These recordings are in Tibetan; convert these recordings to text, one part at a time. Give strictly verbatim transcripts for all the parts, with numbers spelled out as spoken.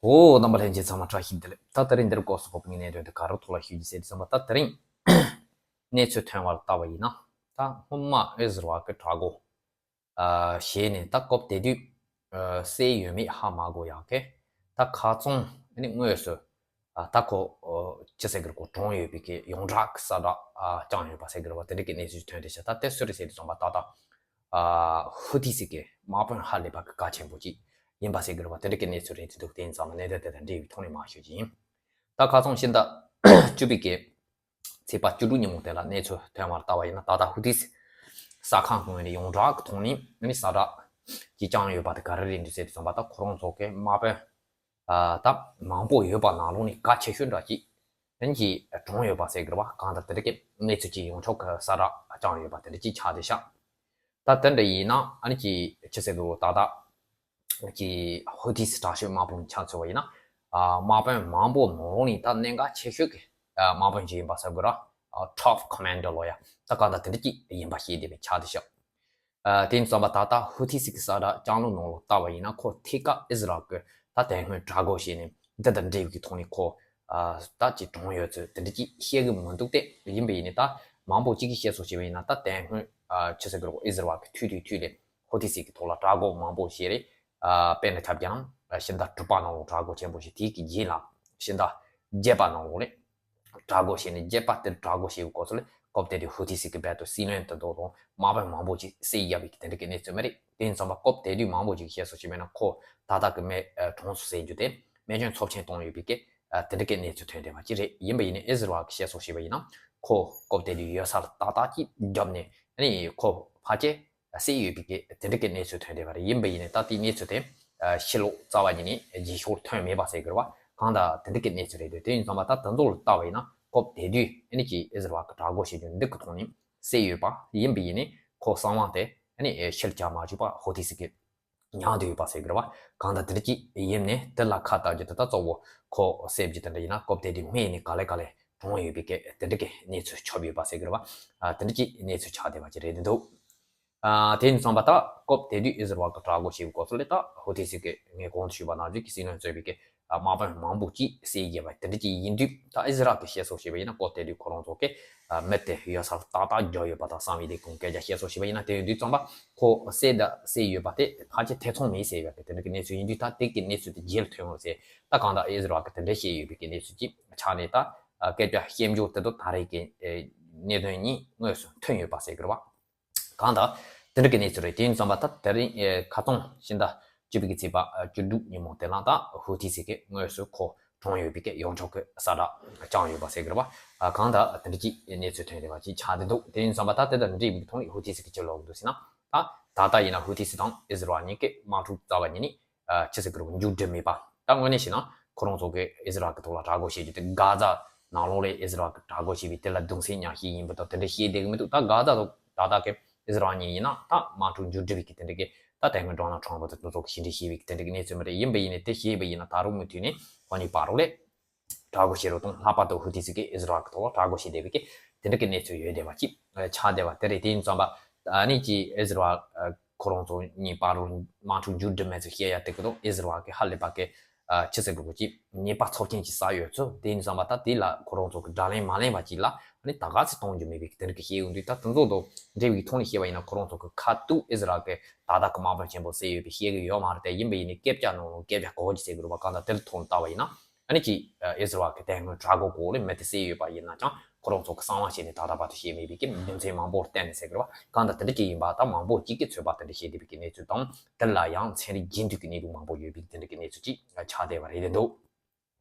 འོ། རྣམ་པ་ལྷན་རྒྱས་ཚང་མ་བཀྲ་ཤིས་བདེ་ལེགས། ད་དེ་རིང་འདིར་སྐོར་སུ་ཕོག་པའི་གནད་དོན་དེ་ག་རེ་ཐོག་ལ་ཞུ་རྒྱུ་ཟེར་དུས་ཙམ་པ། ད་དེ་རིང་གནས་ཚུལ་ཐོན་པར་བལྟ་བ་ཡིན་ན། ད་སྔོན་མ་ཨི་ཟི་རལ་གྱི་དྲག་རྒོལ་བྱས་ནས་ད་སྐབས་དེ་དུས་བསད་ཡོད་མེད་ཧ་མ་གོ་ཡག་གི། ད་ཁ་ཚང་ནི་དངོས་སུ་ད་ཁོ་ཅི་ཟེར་གི་རེད། ཁོ་གྲོངས་ཡོད་པའི་གི་ཡོངས་གྲགས་ཀྱི་གསལ་བསྒྲགས་བསྐྱངས་ཡོད་པ་ཟེར་གི་རེད་བ། དེ་འདྲ་གི་གནས་ཚུལ་ཐོན་བསྡད་ཤག་ད་དེ་སུ་རེད་ཟེར་དུས་ཙམ་པ། ད་ལྟ་ཧུ་ཐི་སི་གི་དམག་དཔོན་ཧ་ལས་པ་གི་གལ་ཆེན་པོ་ཅིག་ཡིན་པ་ཟེར་གི་རེད་བ། དེ་འདྲ་གི་གནས་ཚུལ་རེད་འདུག་དེ་ཡིན་ཙང་ལ་གནད་དོན་དེ་དང་འབྲེལ་བའི་ཐོག་ནས་མར་ཞུ་རྒྱུ་ཡིན། ད་ཁ་སང་ཕྱི་ཟླ་བཅུ་པའི་གི་ཚེས་པ་བཅུ་དྲུག་ཉིན་མོ་དེ་ལ་གནས་ཚུལ་ཐོན་པར་བལྟ་བ་ཡིན་ན། ད་ལྟ་ཧུ་ཐི་སི་གསར་ཁང་ངོས་ནས་ཡོངས་གྲགས་ཀྱི་ཐོག་ནས་ནི་གསལ་བསྒྲགས་ཅིག་བསྐྱངས་ཡོད་པ་དེ་ག་རེ་རེད་འདུག་ཟེར་དུས་ཙམ་པ། ད་ཁོ་རང་ཚོ་གི་དམག་དཔོན་ད་མང་པོ་ཡོད་པ་ནང་ལོགས་ནས་གལ་ཆེ་ཤོས་འདྲ་ཅིག་ཡིན་གྱི་གྲོངས་ཡོད་པ་ཟེར་གི་རེད་བ། གང་ལྟར་དེ་འདྲ་གི་གནས་ཚུལ་ཅིག་ཡོངས་གྲགས་ཀྱི་གསལ་བསྒྲགས་བསྐྱངས་ཡོད་པ་དེ་འདྲ་ཅིག་ཆགས་བསྡད་ཤག་ད་དེ་འདྲ་ཡིན་ན་ཨ་ནི་ཅིག་ཅི་ཟེར་དགོས། ད་ལྟ་ཅིག་ཧུ་ཐི་སི་དྲག་ཤོས་དམག་དཔུང་ཆ་མཚོན་པ་ཡིན་ན། ཨ། དམག་དཔོན་མང་པོ་ནང་ལོགས་ནས་ད་གནད་འགག་ཆེ་ཤོས་ཀྱི་ཨ་དམག་དཔོན་ཅིག་ཡིན་པ་ཟེར་དགོས་ར། ཨ། ཊོབ་ཀོ་མན་ཌར་ལོ་ཡ། ད་གང་ལྟར་དེ་འདྲ་ཅིག་ཡིན་པ་ཤེས་བསྡད་པའི་ཆ་དེ་ཤག་ཨ། དེ་ཡིན་ཙམ་པ་ད་ལྟ་ཧུ་ཐི་སི་གི་གསལ་བསྒྲགས་བསྐྱངས་ལུགས་ནང་ལོགས་ལྟ་བ་ཡིན་ན། ཁོ་ཐད་ཀར་ཨི་ཟི་རལ་གྱི་ད་དེ་སྔོན་དྲག་རྒོལ་བྱས་ནས་འདི་དང་འབྲེལ་བའི་ཐོག་ནས་ཁོ་ཨ་ད་ཅིག་གྲོངས་ཡོད་ཚུལ་དེ་འདྲ་ཅིག་བཤད་གི་མི་འདུག་སྟེ། ཡིན་པ་ཡིན་ནའི་ད་མང་པོ་ཅིག་གིས་བཤད་སྲོལ་བྱས་པ་ཡིན་ན། ད་དེ་སྔོན་ཨ་ཅི་ཟེར་དགོས་རེད། ཨི་ཟི་རལ་གྱི་མཐུད་དེ་མཐུད་ལས་ཧུ་ཐི་སི་གི་ཐོག་ལ་དྲག་རྒོལ་མང་པོ་བྱས་རེད། ཨ། དཔེར་ན་ཆ་བཞག་ན་ཕྱི་ཟླ་དྲུག་པ་ནང་ལོགས་དྲག་རྒོལ་ཆེན་པོ་ཞིག་དེའི་གི་རྗེས་ལ་ཕྱི་ཟླ་བརྒྱད་པ་ནང་ལོགས་ལ་དྲག་རྒོལ་བྱས་ནས། བརྒྱད་པ་དེར་དྲག་རྒོལ་བྱས་པའི་སྐབས་སུ་ལ་སྐབས་དེ་དུས་ཧུ་ཐི་སི་གི་རྦད་དེ་སྲིད་བློན་དེ་ཚོ་དང་དམག་དཔོན་མང་པོ་ཅིག་བསད་ཡོད་པའི་གི་དེ་འདྲ་གི་གནས་ཚུལ་མ་རེད། དེ་ཡིན་ཙམ་པ་སྐབས་དེ་དུས་མང་པོ་ཅིག་གིས་བཤད་སྲོལ་བྱས་པ་ཡིན་ན། ཁོ་ད་ལྟ་གི་རྨས་ཨ་གྲོངས་སོང་ཟེར་རྒྱུ་དེ་རྨས་སྐྱོན་ཚབས་ཆེན་བཏང་ཡོད་པའི་གི་ཨ་དེ་འདྲ་གི་གནས་ཚུལ་ཐོན་བསྡད་པ་ཅིག་རེད། ཡིན་པ་ཡིན་ནའི་ཨི་ཟི་རལ་གིས་བཤད་སྲོལ་བྱས་པ་ཡིན་ན། ཁོ་སྐབས་དེ་དུས་ཡོད་ས་ལ་ཏག་ཏག་ཅིག་བརྒྱབ་ནས་ཨ་ནི་ཁོ་ཕལ་ཆེར་བསད་ཡོད་པའི་གི་དེ་འདྲ་གི་གནས་ཚུལ་ཐོན་བསྡད་པ་རེད། ཡིན་པ་ཡིན་ནའི་ད་དེའི་གནས་ཚུལ་དེ་ཨ་ཕྱི་ལོགས་རྩ་བ་ཉིད་ནས་རྒྱས་ཤོས་ཐོན་མེད་པ་ཟེར་དགོས་རེད་བ། གང་ལྟར་དེ་འདྲ་གི་གནས་ཚུལ་རེད་འདུག་དེ་ཡིན་ཙམ་པ་ད་དེ་ཚོ་ལ་ལྟ་བ་ཡིན་ན། སྐབས་དེ་དུས་ཨ་ནི་ཅིག་ཨི་ཟི་རལ་གི་དྲག་རྒོལ་བྱེད་རྒྱུ་འདི་གི་ཐོག་ནས་བསད་ཡོད་པ་ཡིན་པ་ཡིན་ནའི། ཁོ་གསང་བ་དེ་ཨ་ནི་ཕྱིར་རྒྱག་མ་བཅུག་པ་ཧུ་ཐི་སི་གིས་མྱངས་བསྡད་ཡོད་པ་ཟེར་གི་རེད་བ། གང་ལྟར་དེ་འདྲ་ཅིག་ཡིན་ནའི་དེ་ལ་ཁ་བཏགས་རྒྱུ་དེ་ད་གཙོ་བོ་ཁོ་བསད་རྒྱུ་དེ་འདྲ་ཡིན་ན། སྐབས་དེ་དུས་སྨན་ནི་ག་ལེ་ག་ལེ་གྲོངས་ཡོད་པའི་གི་དེ་འདྲ་གི་གནས་ཚུལ་ཁྱབ་ཡོད་པ་ཟེར་གི་རེད་བ། ཨ། དེ་འདྲ་ཅིག་གནས་ཚུལ་ཆགས་བསྡད་པ་ཅིག་རེད་འདུག་ཨ། དེ་ཡིན་ཙང་པ་ད་སྐབས་དེ་དུས་ཨི་ཟི་རལ་གི་དྲག་རྒོལ་བྱེད་པའི་སྐབས་སུ་ལ་ད་ཧུ་ཐི་སི་གི་ངས་གོང་དུ་ཞུས་པ་ནང་བཞིན་གི་སྲིད་བློན་གཙོས་པའི་གི་ཨ་དམག་དཔོན་མང་པོ་ཅིག་བསད་ཡོད་པ་དེ་འདྲ་ཅིག་ཡིན་དུས། ད་ཨི་ཟི་རལ་གིས་བཤད་སྲོལ་བྱས་པ་ཡིན་ན། སྐབས་དེ་དུས་ཁོ་རང་ཚོ་གི་ཨ་མི་དེ་ཡོད་ས་ལ་ཏག་ཏག་བརྒྱབ་ཡོད་པ་དང་བསམ་ཡས་དེ་གོང་སྐད་ཆ་བཤད་སྲོལ་བྱས་པ་ཡིན་ན། དེ་ཡིན་དུས་ཙམ་པ་ཁོ་བསད་ད་བསད་ཡོད་པ་དེ་ཕལ་ཆེར་ཐེ་ཚོམ་མེད་ཟེར་བའི་གི་དེ་འདྲ་གི་གནས་ཚུལ་ཡིན་དུས། ད་དེ་གི་གནས་ཚུལ་དེ་རྗེས་ལ་ཐོན་ཡོང་ཟེར། ད་གང་ལྟར་ཨི་ཟི་རལ་གིས་དེ་འདྲ་བཤད་ཡོད་པའི་གི་གནས་ཚུལ་ཅིག་ཆགས་ནས། ད་ཨ་སྐད་ཆ་བཤད་འཇོག་དེ་ཚོ་ད་རེས་ཀྱི་ཨེ་གནད་དོན་གཉིས་དངོས་སུ་ཐོན་ཡོད་པ་ཟེར་གི་རེད་བ། གང་ལྟར་དེ་འདྲ་གི་གནས་ཚུལ་རེད། དེ་ཡིན་ཙམ་པ་ད་དེ་རིང་ཨེ་ཁ་སང་ཕྱི་ཟླ་བཅུ་པའི་གི་ཚེས་པ་ཨ་བཅུ་དྲུག་ཉིན་མོ་དེ་ལ་ད་ཧུ་ཐི་སི་གིས་དངོས་སུ་ཁོ་གྲོངས་ཡོད་པའི་གི་ཡོངས་གྲགས་ཀྱི་གསལ་བསྒྲགས་བསྐྱངས་ཡོད་པ་ཟེར་གི་རེད་བ། ཨ་གང་ལྟར་དེ་འདྲ་ཅིག་གནས་ཚུལ་ཐོན་བསྡད་པ་ཅིག་ཆགས་བསྡད་འདུག་དེ་ཡིན་ཙམ་པ་ད་དེ་དང་འབྲེལ་བའི་ཐོག་ནས་ཧུ་ཐི་སི་གིས་ཅི་ལབ་ཀྱི་འདུག་ཟེར་ན། ད་ད་ལྟ་ཡིན་ན་ཧུ་ཐི་སི་དང་ཨི་ཟི་རལ་གཉིས་ཀྱི་དམག་འཁྲུག་རྩ་བ་ཉིད་ནས་ཨ་ཅི་ཟེར་གི་རེད། མཇུག་སྒྲིལ་མེད་པ། ད་དངོས་གནས་བྱས་ན་ཁོ་རང་ཚོ་གིས་ཨི་ཟི་རལ་གྱི་ཐོག་ལ་དྲག་རྒོལ་བྱེད་རྒྱུ་དེ། གྷ་ཛ་ནང་ལོགས་ལ་ཨི་ཟི་རལ་གྱིས་དྲག་རྒོལ་བྱས་པའི་དེ་ལ་གདུང་སེམས་མཉམ་སྐྱེད་ཡིན་པ་དང་དེ་འདྲ་བཤད་བསྡད་གི་མི་འདུག་ད་གྷ་ཛ་དང་ད་ལྟ་གི་ཨི་ཟི་རལ་གཉིས་ཡིན་ན་ད་དམག་འཁྲུག་མཇུག་སྒྲིལ་བའི་གི་དེ་འདྲ་གི། ད་དེ་སྔོན་ཌོ་ནལ་ཊམ་པ་དང་དེ་ཚོ་གིས་ཞི་འགྲིག་བྱས་པའི་གི་དེ་འདྲ་གི་གནས་ཚུལ་མ་རེད། ཡིན་པ་ཡིན་ནའི་དེ་བཤད་པ་ཡིན་ན། ད་རུང་མུ་མཐུད་ནས་ཁོ་གཉིས་བར་ལ་དྲག་རྒོལ་བྱེད་རོགས་དང་། ལྷག་པར་དུ་ཧུ་ཐི་སི་གིས་ཨི་ཟི་རལ་གྱི་ཐོག་ལ་དྲག་རྒོལ་བྱེད་བསྡད་པའི་གི་དེ་འདྲ་གི་གནས་ཚུལ་ཡོད་བསྡད་པ་ཅིག་ཆགས་བསྡད་པ་དེ་རེད། དེ་ཡིན་ཙམ་པ་ཨ་ནི་ཅིག་ཨི་ཟི་རལ་ཨ་ཁོ་རང་ཚོ་གཉིས་བར་ལ་དམག་འཁྲུག་མཇུག་སྒྲིལ་མེད་ཚུལ་བཤད་ཡ་དེ་གི་དང་། ཨི་ཟི་རལ་གྱིས་ཧ་ལས་པ་གི་ཨ་ཅི་ཟེར་དགོས་ཀྱི། ཉེས་པ་ཚབས་ཆེན་ཅིག་བསགས་ཡོད་ཚུལ། དེ་ཡིན་ཙམ་པ་ད་དེ་ལ་ཁོ་རང་ཚོ་གིས་དགྲ་ལན་མ་ལེན་པ་ཅིག་ལ། ཨ་ནི་ད་ག་ཚོད་གཏོང་རྒྱུ་མེད་པའི་དེ་འདྲ་གི་བཤད་ཡོང་དུས། ད་དེ་ཚོ་དང་འབྲེལ་བའི་ཐོག་ནས་བཤད་པ་ཡིན་ན། ཁོ་རང་ཚོ་གིས་ཁ་ཐུག་ཨི་ཟི་རལ་གྱིས་ད་ལྟ་གི་དམག་དཔོན་ཆེན་པོ་བསད་ཡོད་པའི་བཤད་གི་ཡོད་མ་རེད་དེ། ཡིན་པ་ཡིན་ནའི་སྐད་ཆ་ནང་ལ་སྐད་ཆ་གོ་གི་ཟེར་གི་རེད་བ། གང་ལྟར་དེ་ལ་ཐོག་ནས་བལྟས་པ་ཡིན་ན། ཨ་ནི་ཅིག་ཨི་ཟི་རལ་གྱིས་དེ་སྔོན་དྲག་རྒོལ་སྐོར་ལ་མི་དེ་བསད་ཡོད་པ་ཡིན་ན་ཀྱང་། ཁོ་རང་ཚོ་གིས་གསང་བ་བྱས་ནས་ད་ལྟ་བར་དུ་བཤད་མེད་པའི་གི་རྒྱུ་མཚན་མང་པོ་བསྟན་ནས་ཟེར་གི་རེད་བ། གང་ལྟར་དེ་འདྲ་ཅིག་ཡིན་པ་དང་། མང་པོ་ཅིག་གིས་ཚོད་དཔག་དེ་འདྲ་བྱས་བསྡད་པའི་གི་གནས་ཚུལ་དང་། དེ་ལ་ཡང་ཚན་རིག་རྒྱུན་མཐུད་ཀྱི་གནས་ལུགས་མང་པོ་ཡོད་པའི་དེ་འདྲ་གི་གནས་ཚུལ་ཅིག་ཆགས་བསྡད་པ་རེད་འདུག་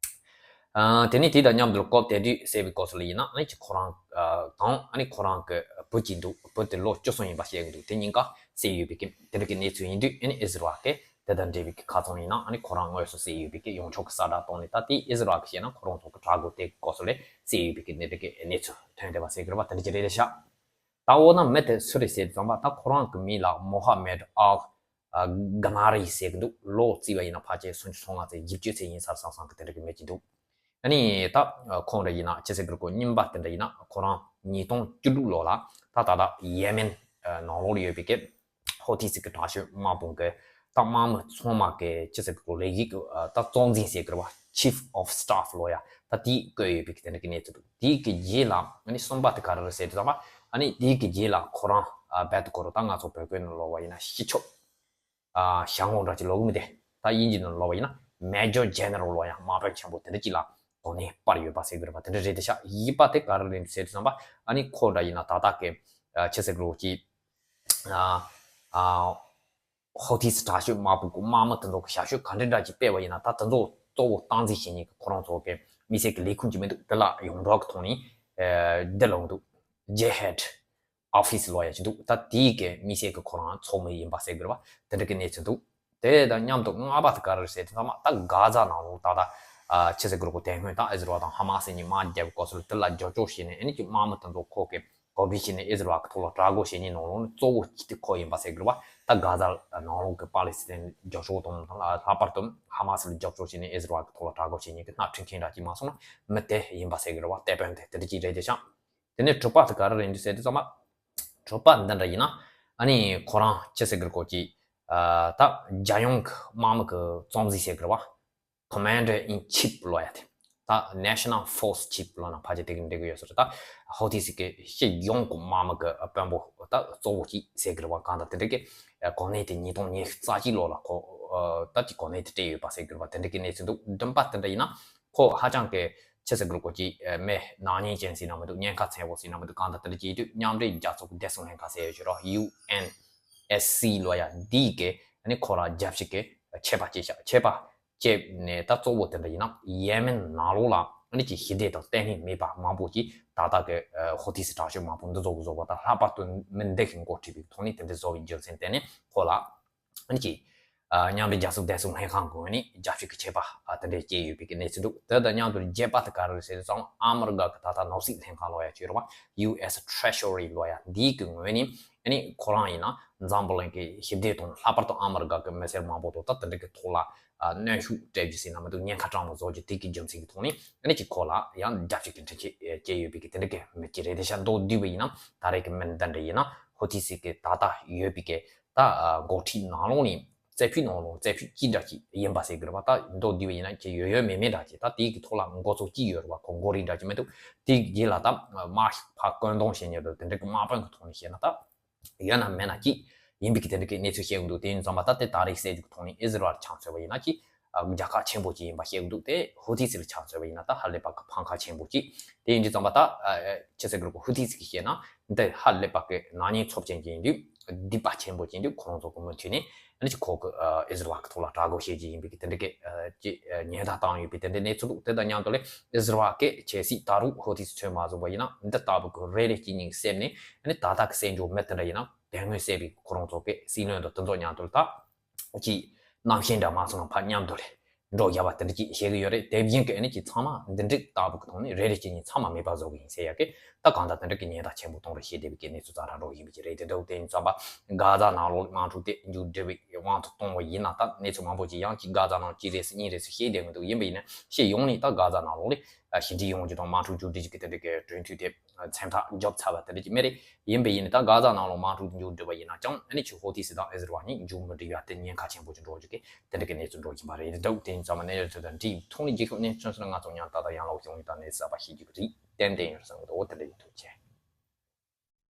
ཨ་དེ་ནས་དེ་དང་མཉམ་དུ་སྐབས་དེ་དུས་བསད་པའི་སྐབས་སུ་ལ་ཡིན་ན། ཨ་ནི་ཅིག་ཁོ་རང་ཨ་དང་། ཨ་ནི་ཁོ་རང་གི་བུ་གཅིག་འདུག་བུ་དེ་ལོ་བཅུ་གསུམ་ཡིན་པ་བཤད་གི་འདུག་དེ་གཉིས་ཀ་བསད་ཡོད་པའི་གི་དེ་འདྲ་གི་གནས་ཚུལ་ཡིན་དུས། ཨ་ནི་ཨི་ཟི་རལ་གྱིས་དེ་དང་འབྲེལ་བའི་གི་ཁ་ཚང་ཡིན་ན། ཨ་ནི་ཁོ་རང་དངོས་སུ་བསད་ཡོད་པའི་གི་ཡོངས་གྲགས་གི་གསལ་བསྒྲགས་བཏང་ནས། ད་དེ་ཨི་ཟི་རལ་གྱིས་བཤད་ན་ཁོ་རང་ཚོ་གིས་དྲག་རྒོལ་དེ་གི་སྐབས་སུ་ལ་བསད་ཡོད་པའི་གི་དེ་འདྲ་གི་གནས་ཚུལ་ཐོན་བསྡད་པ་ཟེར་གི་རེད་བ། དེ་འདྲ་ཅིག་རེད་ཤག་ད་འོ་ན་མི་དེ་སུ་རེད་ཟེར་དུས་ཙམ་པ། ད་ཁོ་རང་གི་མིང་ལ་མོ་ཧ་མེད་ཨལ་ག་ན་རི་ཟེར་གི་འདུག་ལོ་བརྩིས་པ་ཡིན་ན་ཕལ་ཆེར་སུམ་ཅུ་སོ་ལྔ་ཙམ་བཞི་བཅུ་ཙམ་ཡིན་ས་བསམ་བསམ་གི་དེ་འདྲ་གི་མི་ཅིག་འདུག་ཨ་ནི་ད་ཁོང་འདྲ་ཡིན་ན་ཅི་ཟེར་གི་རེད། ཁོ་རྙིང་པ་དེ་འདྲ་ཡིན་ན། ཁོ་རང་ཉིས་སྟོང་བཅུ་དྲུག་ལོ་ལ་ད་ད་ལྟ་ཡེ་མེན་ནང་ལོགས་ལ་ཡོད་པའི་གི་ཧོ་ཐི་སི་གི་དྲག་ཤོས་དམག་དཔུང་གི་ ད་དམག་མི་ཚང་མ་གི་ཅི་ཟེར་གི་ལས་ཡིག་གི་ད་གཙོ་འཛིན་ཟེར་གི་རེད་བ། Chief of Staff ལོ་ཡ། ད་དེ་བཀོད་ཡོད་པའི་གི་དེ་འདྲ་གི་གནས་ཚུལ་འདུག་དེའི་གི་རྗེས་ལ་ཨ་ནི་གསུམ་པ་དེ་ག་རེ་རེད་ཟེར་དུས་ཙམ་པ། ཨ་ནི་དེའི་གི་རྗེས་ལ་ཁོ་རང་རྦད་དེ་ཁོ་རང་ད་ང་ཚོ་བོད་སྐད་ནང་ལོག་པ་ཡིན་ན་སྤྱི་ཁྱབ་ཞང་ངོ་འདྲ་ཅིག་ལོག་གི་མི་དེ། ད་དབྱིན་ཇི་ནང་ལོག་པ་ཡིན་ན་Major General ལོ་ཡ། དམག་དཔོན་ཆེན་པོ་དེ་འདྲ་ཅིག་ལ་གོ་གནས་སྤར་ཡོད་པ་ཟེར་གི་རེད་པ། དེ་འདྲ་རེད་དེ་ཤག་བཞི་པ་དེ་ག་རེ་རེད་ཟེར་དུས་ཙམ་པ། ཨ་ནི་ཁོ་འདྲ་ཡིན་ན་ད་ལྟ་གི་ཆི་ཟེར་གི་ལོ་ཅིག་ཨ་ཨ་ཧོ་ཐི་སི་དྲག་ཤོས་དམག་དཔུང་གི་དམག་མི་དེ་ཚོ་གི་ཞབས་ཞུ་ག་འདྲ་འདྲ་ཅིག་སྤེལ་བ་ཡིན་ན། ད་དེ་ཚོ་གཙོ་བོ་སྟངས་འཛིན་བྱེད་མཁན་གི་ཁོ་རང་ཚོ་གི་མི་སེར་གི་ལས་ཁུངས་ཅིག་མི་འདུག་དེ་ལ་ཡོངས་གྲགས་གི་ཐོག་ནས་འདི་ལ་འདུག Jihad Office ལོ་ཡ་ཅིག་འདུག་ད་དེའི་གི་མི་སེར་གི་ཁོ་རང་ཚོགས་མི་ཡིན་པ་ཟེར་གི་རེད་བ། དེ་འདྲ་གི་གནས་ཚུལ་འདུག་དེ་དང་མཉམ་དུ་ལྔ་པ་དེ་ག་རེ་ཟེར་དུས་ཙམ་པ། ད་གྷ་ཛ་ནང་ལོགས་ད་ལྟ་ཨ་ཆི་ཟེར་གི་རེད་གོ། དེ་སྔོན་ད་ཨི་ཟི་རལ་དང་ཧ་མ་སི་གཉིས་དམག་རྒྱག་གི་སྐབས་སུ་དེ་ལ་རྒྱབ་སྐྱོར་བྱས་ནས། ཨ་ནི་ཅིག་དམག་མི་དེ་ཚོ་ཁོ་གི་གོ་སྒྲིག་བྱས་ནས་ཨི་ཟི་རལ་གི་ཐོག་ལ་དྲག་རྒོལ་བྱེད་མཁན་ནང་ལོགས་ནས་གཙོ་བོ་གཅིག་དེ་ཁོ་ཡིན་པ་ཟེར་གི་རེད་བ། ད་གྷ་ཛ་ནང་ལོགས་གི་པ་ལི་སི་ཐན་རྒྱབ་སྐྱོར་དང་། ལྷག་པར་དུ་ཧ་མ་སི་ལ་རྒྱབ་སྐྱོར་བྱས་ནས་ཨི་ཟི་རལ་གི་ཐོག་ལ་དྲག་རྒོལ་བྱེད་མཁན་གི་སྣ་ཁྲིད་མཁན་འདྲ་ཅིག་མ་སོང་ན་མི་དེ་ཡིན་པ་ཟེར་གི་རེད་བ། དེད་དཔོན་དེ་དེ་འདྲ་ཅིག་རེད་དེ་ཤག་དེ་ནས་དྲུག་པ་དེ་ག་རེ་རེད་འདུག་ཟེར་དུས་ཙམ་པ། དྲུག་པ་འདི་འདྲ་ཡིན་ན། ཨ་ནི་ཁོ་རང་ཅི་ཟེར་གི་རེད་གོ་ཅིག་ཨ་ད་རྒྱལ་ཡོངས་ཀྱི་དམག་མི་གི་གཙོ་འཛིན་ཟེར་གི་རེད་བ། Commander in Chief ལོ་ཡ་དེ། ད་National Force Chief ལོ་ན་ཕལ་ཆེར་དེ་གི་འགྲིག་གི་ཡོད་ས་རེད། ད་ཧོ་ཐི་སི་གི་སྤྱི་ཡོངས་ཀྱི་དམག་མི་གི་དཔོན་པོ་ད་གཙོ་བོ་ཅིག་ཟེར་གི་རེད་བ། གང་ལྟར་དེ་འདྲ་གི་གོ་གནས་དེ་ཉིས་སྟོང་ཉི་ཤུ་རྩ་གཅིག་ལོ་ལ་ཁོ་ད་ཅིག་གོ་གནས་དེ་སྤྲད་ཡོད་པ་ཟེར་གི་རེད་བ། དེ་འདྲ་གི་གནས་ཚུལ་འདུག་བདུན་པ་དེ་འདྲ་ཡིན་ན། ཁོ་ཧ་ཅང་གི་ཆི་ཟེར་གི་རེད་གོ་ཅིག་མི་ནག་ཉེས་ཅན་ཟེར་ན་མི་འདུག་ཉེན་ཁ་ཚ་བོ་ཟེར་ན་མི་འདུག་གང་ལྟར་དེ་འདྲ་བྱེད་དུས་མཉམ་འབྲེལ་རྒྱལ་ཚོགས་བདེ་སྲུང་ལྷན་ཁང་ཟེར་ཡོད་ཀྱི་རེད། ཡུ་ཨེན་ཨེས་སི་ལོ་ཡ། འདིའི་གི་ཨ་ནི་ཁོ་རང་རྒྱབ་སྐྱོར་གི་ཆད་པ་བཅད་ཤག་ཆད་པ་བཅད་ནས་ད་གཙོ་བོ་དེ་འདྲ་ཡིན་ན་ཡེ་མེན་ནང་ལོགས་ལ་ཨ་ནི་ཅིག་ཞི་བདེ་དང་བརྟན་ལྷིང་མེད་པ་མང་པོ་ཅིག་ད་ལྟ་གི་ཧོ་ཐི་སི་དྲག་ཤོས་དམག་དཔུང་འདི་ཚོ་གི་བཟོ་བ་དང་། ལྷག་པར་དུ་མི་འདི་གི་འགོ་ཁྲིད་པའི་ཐོག་ནས་དེ་འདྲ་བཟོ་བའི་རྒྱུ་མཚན་བརྟེན་ནས་ཁོ་ལ་ཨ་ནི་ཅིག་ཨ་མཉམ་འབྲེལ་རྒྱལ་ཚོགས་བདེ་སྲུང་ལྷན་ཁང་གི་ངོས་ནས་རྒྱབ་སྐྱོར་གྱི་ཆད་པ་ཨ་དེ་འདྲས་བཅད་ཡོད་པའི་གི་གནས་ཚུལ་འདུག་དེ་དང་མཉམ་དུ་བརྒྱད་པ་དེ་ག་རེ་རེད་ཟེར་ཙང་། ཨ་མི་རི་ཀ་གི་ད་ལྟ་ནོར་སྲིད་ལྷན་ཁང་ལོ་ཡ་ཅིག་ཡོད་རེད་བ། ཡུ་ཨེས་ཊི་རེ་ཤོ་རི་ལོ་ཡ། འདིའི་གི་ངོས་ནས་ཨ་ནི་ཁོ་རང་ཡིན་ན་འཛམ་བུ་གླིང་གི་ཞི་བདེ་དང་། ལྷག་པར་དུ་ཨ་མི་རི་ཀ་གི་མི་སེར་མང་པོ་དང་ད་དེ་འདྲ་གི་ཐོག་ལ་ཨ་གནོན་ཤུགས་སྤྲད་རྒྱུ་ཟེར་ན་མི་འདུག་ཉེན་ཁ་དྲག་མོ་བཟོ་རྒྱུ་དེ་གི་རྒྱུ་མཚན་གི་ཐོག་ནས་ཨ་ནི་ཅིག་ཁོ་ལ་ཡང་རྒྱབ་སྐྱོར་གྱི་འཕྲིན་ཆས་བཅད་ཡོད་པའི་གི་དེ་འདྲ་གི་མི་ཅིག་རེད། དེ་ཤ་མདོར་བསྡུས་པ་ཡིན་ན་ད་རེས་གི་མི་འདི་འདྲ་ཡིན་ན་ཧོ་ཐི་སི་གི་ད་ལྟ་ཡོད་པའི་གི་ད་འགོ་ཁྲིད་ནང་ལོགས་ནས་རྩེ་ཕུད་ནང་ལོགས་རྩེ་ཕུད་གཅིག་འདྲ་ཅིག་ཡིན་པ་ཟེར་གི་རེད་བ། ད་མདོར་བསྡུས་པ་ཡིན་ན་ཅིག་ཡོད་ཡོད་མེད་མེད་འདྲ་ཅིག་ད་དེའི་གི་ཐོག་ལ་འགོ་ཚུགས་ཀྱི་ཡོད་རེད་བ། ཁོ་འགོ་རིམ་འདྲ་ཅིག་མི་འདུག་དེའི་རྗེས་ལ་ད་དམག་ཕར་བཀོད་འདོམས་བྱེད་མཁན་དང་དེ་འདྲ་གི་དམག་དཔོན་གི་ཐོག་ནས་བཤད་ན་ད་ཡོད་ན་མེད་ན་ཅིག་ཡིན་པའི་གི་དེ་འདྲ་གི་གནས་ཚུལ་བཤད་གི་འདུག་དེ་ཡིན་ཙང་མ་ད་དེ་ད་རེས་གསལ་རྒྱུ་གི་ཐོག་ནས་ཨི་ཟི་རལ་ཆ་མཚོན་པ་ཡིན་ན་ཅིག་ཨ་རྒྱལ་ཁབ་ཆེན་པོ་ཅིག་ཡིན་པ་བཤད་གི་འདུག་དེ་ཧོ་ཐི་སི་ལ་ཆ་མཚོན་པ་ཡིན་ན་ད་ཧ་ལས་པ་གི་ཕམ་ཁ་ཆེན་པོ་ཅིག་དེ་ཡིན་དུས་ཙམ་པ་ད་ཨ་ཨ་ཆི་ཟེར་གི་རེད་གོ་ཧོ་ཐི་སི་གི་བཤད་ན་འདི་ཧ་ལས་པ་གི་ནག་ཉེས་ཚབས་ཆེན་ཅིག་ཡིན་དུས་སྡིག་པ་ཆེན་པོ་ཅིག་ཡིན་དུས་ཁོ་རང་ཚོ་གི་མུ་མཐུད་ནས་ཨ་ནི་ཅིག་ཁོ་གི་ཨ་ཨི་ཟི་རལ་གི་ཐོག་ལ་དྲག་རྒོལ་བྱེད་ཀྱི་ཡིན་པའི་གི་དེ་འདྲ་གི་ཨ་ཅིག་ཨ་ཉེན་བརྡ་བཏང་ཡོད་པའི་དེ་འདྲ་གནས་ཚུལ་འདུག་དེ་དང་མཉམ་དུ་ལས་ཨི་ཟི་རལ་གི་ཆབ་སྲིད་ད་རུང་ཧོ་ཐི་སི་ཚོད་མ་བཟུང་བ་ཡིན་ན་འདི་ལྟ་བུ་གི་རེ་རེ་གཅིག་གཉིས་གསེབ་ནས་ཨ་ནི་ད་ལྟ་གི་གསལ་འབྱོར་མི་དེ་འདྲ་ཡིན་ན་དེ་སྔོན་གསལ་བའི་ཁོ་རང་ཚོ་གི་སྲིད་བློན་དང་དེ་ཚོ་མཉམ་དུ་ད། ཀྱི་རྣམ་ཤེས་འདྲ་མ་སོང་ན་ཕར་མཉམ་དུ་རེད་འགྲོ་བཞག་པ་དེ་འདྲ་ཅིག་བཤད་གི་ཡོད་རེད། དེ་བཞིན་གི་ཨ་ནི་ཅིག་ཚང་མ་འདི་འགྲིག་ལྟ་བུ་གི་ཐོག་ནས་རེ་རེ་གཅིག་གཉིས་ཚང་མ་མེད་པ་བཟོ་གི་ཡིན་ཟེར་ཡ་གི་ད་གང་ལྟར་དེ་འདྲ་གི་ཉེན་བརྡ་ཆེན་པོ་གཏོང་རོགས་བྱེད་བསྡད་པའི་གི་གནས་ཚུལ་ཙམ་ར་འགྲོ་བཞིན་པའི་གི་རེད། དེ་འདྲ་དེ་ཡིན་ཙམ་པ་གྷ་ཛ་ནང་ལོགས་དམག་འཁྲུག་དེ་མཇུག་སྒྲིལ་བའི་དབང་དུ་གཏོང་བ་ཡིན་ན་ད་གནས་ཚུལ་མང་པོ་ཅིག་ཡང་ཅིག་གྷ་ཛ་ནང་གཅིག་རེད་ཟེར་གཉིས་རེད་ཟེར་བཤད་བསྡད་མི་འདུག་ཡིན་པ་ཡིན་ན་སྤྱི་ཡོངས་ནས་ད་གྷ་ཛ་ནང་ལོགས་ལ་ཞི་འགྲིག་ཡོང་རྒྱུ་དང་དམག་འཁྲུག་མཇུག་སྒྲིལ་རྒྱུ་གི་དེ་འདྲ་གི་གྲོས་མཐུན་དེ་མཚན་རྟགས་འཇོག་ཚར་བ་དེ་འདྲ་ཅིག་མེད་རེད། ཡིན་པས་ཡིན་ནའི་ད་གྷ་ཛ་ནང་ལོགས་དམག་འཁྲུག་མཇུག་སྒྲིལ་བ་ཡིན་ན་ཀྱང་ཨ་ནི་ཆུ་ཧོ་ཐི་སི་དང་ཨི་ཟི་རལ་གཉིས་མཇུག་མི་སྒྲིལ་བ་དེ་ཉེན་ཁ་ཆེན་པོ་ཅིག་འགྲོ་རྒྱུ་གི་དེ་འདྲ་གི་གནས་ཚུལ་འགྲོ་བཞིན་པ་རེད། འདུག་དེ་ཡིན་ཙང་མ་གནས་ཚུལ་དང་འདྲིས་ཐོག་ནས་རྒྱལ་ཁབ་གནས་ཚུལ་ང་ཚོ་ཉར་ཏག་ཏག་ཡང་ལོག་བྱུང་ཡོད་ད་གནས་ཚུལ་གསར་པ་ཤེས་རྒྱུ་གི་རེད། ཏན་ཏན་ཡོད་བསམ་གི་འདུག་འོ་དེ་འདྲ་ཡིན། ཐུགས་རྗེ་ཆེ།